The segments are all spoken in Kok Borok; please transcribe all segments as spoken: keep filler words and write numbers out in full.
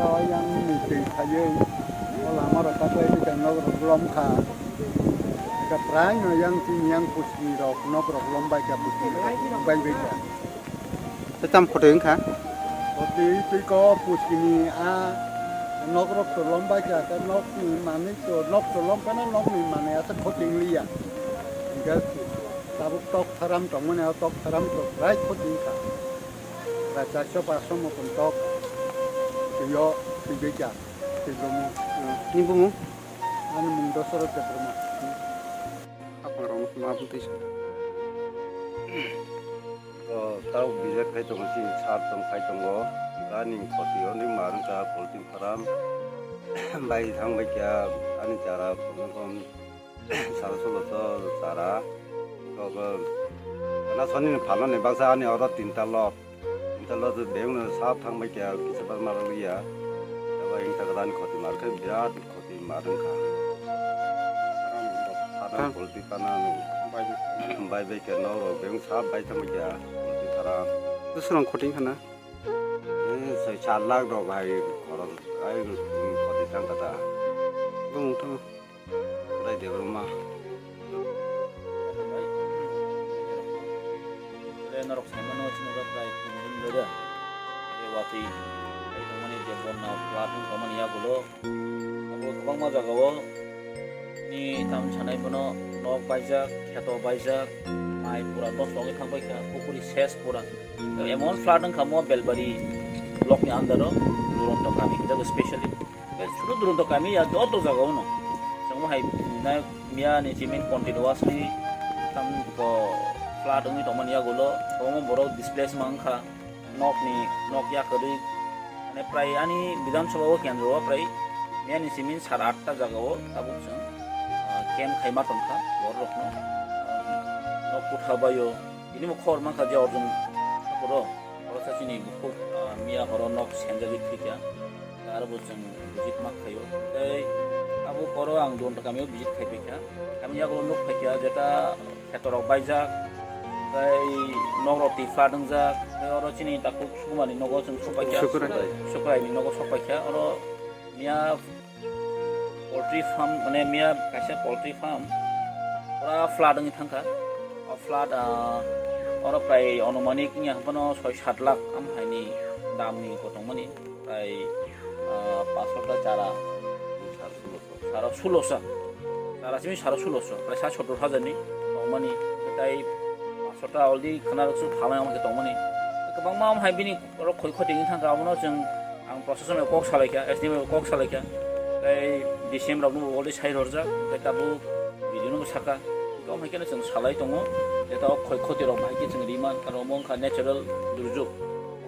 Yang ni twi khaiwi o lama rok katlai twi tang nok rok lom kha. Ka prai no yang chini yang puchni rok nok rok lom bai kha, puchni rok bai bai kha. Tei tam khotoi wngkha? Khotoi twi ko puchni a nok rok to lom bai kha, ka nok ni manwi to nok to lom kha na, nok ni manwi asa khotoi wng liya. Hingke tabuk tok tharam tongmani, o tok tharam to prai khotoi wngkha. Prai charso paso motom tok twi o twi bai kha. Twi bumung. Ni bumung? Ani mung Dosoro Debbarma. Apangrokno ma bwtwi sa. O tau bijak khai tongo, chini sar tong khai tongo. Ani khoti oni ma wngkha poultry farm. Bai thang bai kha ani chara kon sara solo so chara. Kok na soni phalmani baksa ani oro tinta lot. Tinta lot beng no sap thang bai kha kisa bar ma liya. Aba ing ta dan khoti mar khe birat. Khoti ma rwng kha. Tang. Tang polti kana no. Bai bai. Bai bai khe nok rok beng sap bai tamo kya polti tara. Bwswrang khoti khana? Eh, soi sat lakh rok hai khorok ai khoti tang kata. Bung tang. Urai Debbarma. Ore norok saimano chini rok prai tin din lore. Watwi ai tongmani je bonna flood wng tongmani yagulo. Abo kwbangma jagao ni tam sanai bono nok baijak, kheto baijak, mai pura nosto wngwi thang bai kha, pukuri ses pura. Emon flood wng kha mo Belbari block ni under o, Duronto kami hwnjago specially. Sudu Duronto kami ya joto jagao no. Chwngmo hai na miya ni chimin continuously tam ko flood wngwi tongmani yagulo, omo borok displace ma wng kha. Nokni, nok yakarwi, mane, prai ani Bidhan Sabha o kendro o prai miyani simin sar atta jaga o tabuk chwng, ah, camp khaima tongkha borok rokno, ah, nok kutha bai o, bini bo khobor mankha je Arjun Thakur o, oro sa chini bukhuk, ah, miya horo nok senjagwi thwikha, aro bo chwng visit ma khaio. Tei abo oro ang Duronto kami o visit khaipaikha, kami yago nuk phaikha jeta khetorok baijak, tei nokrok twi plat wngjak, tei oro chini takhuk Sukumani nogo chwng sokpaikha. Sukurai. Sukurai ni nogo sokpaikha, oro miya poultry farm, mane miya kaisa poultry farm pura flood wngwi thangkha. O flood, ah, oro prai anumanik wngya phano soi sat lakh amhaini damni bo tongmani, prai, ah, pasotta chara. Saro sulosa. Sara simi saro sulosa. Prai sa sottor hajar ni tongmani. Tai pasota already khana rok su phalai amke tongmani. Kwbangma am hai bini oro khoi khoti wngwi thangkha, abono chwng ang process bai kok salaikha, S D M bai kok salaikha. Tai D C M rokno already sai rorjak. Tai tabuk video no saka. Tong hai khe chwng salai tongo. Jeta o khoi khoti rok hai khe chwng rima, karon omo wngkha natural durjok.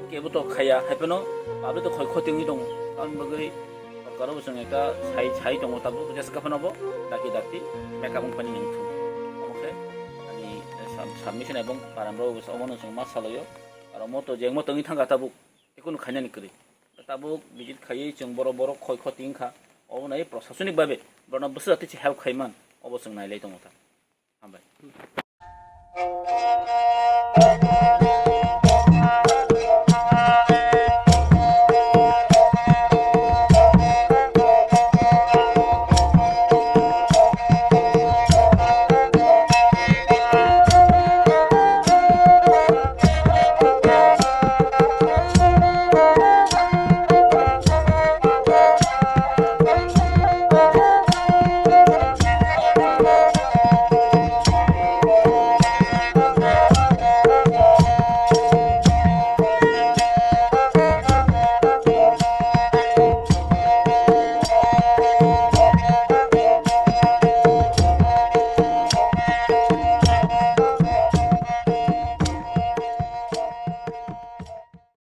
Kebo to khaya, hai phano public to khoi khoti wngwi tongo. Tamoni bagwi Sorkar bo chwng ekta sai, sai tongo tabuk, jesa phano bo dakti dakti make up wngphani nang thung. Omo khe ani sub-, submission ebong param rok bo omo no chwng ma salaio. Aro mo to jeng mo tongwi thangkha tabuk, ekunu khainani kwrwi. Tabuk visit khaiwi chwng borok, borok khoi khoti wngkha. Obo nai prosasonik babe borokno bwswk twi help khaiman, obo chwng nailai tongo ta. Hambai.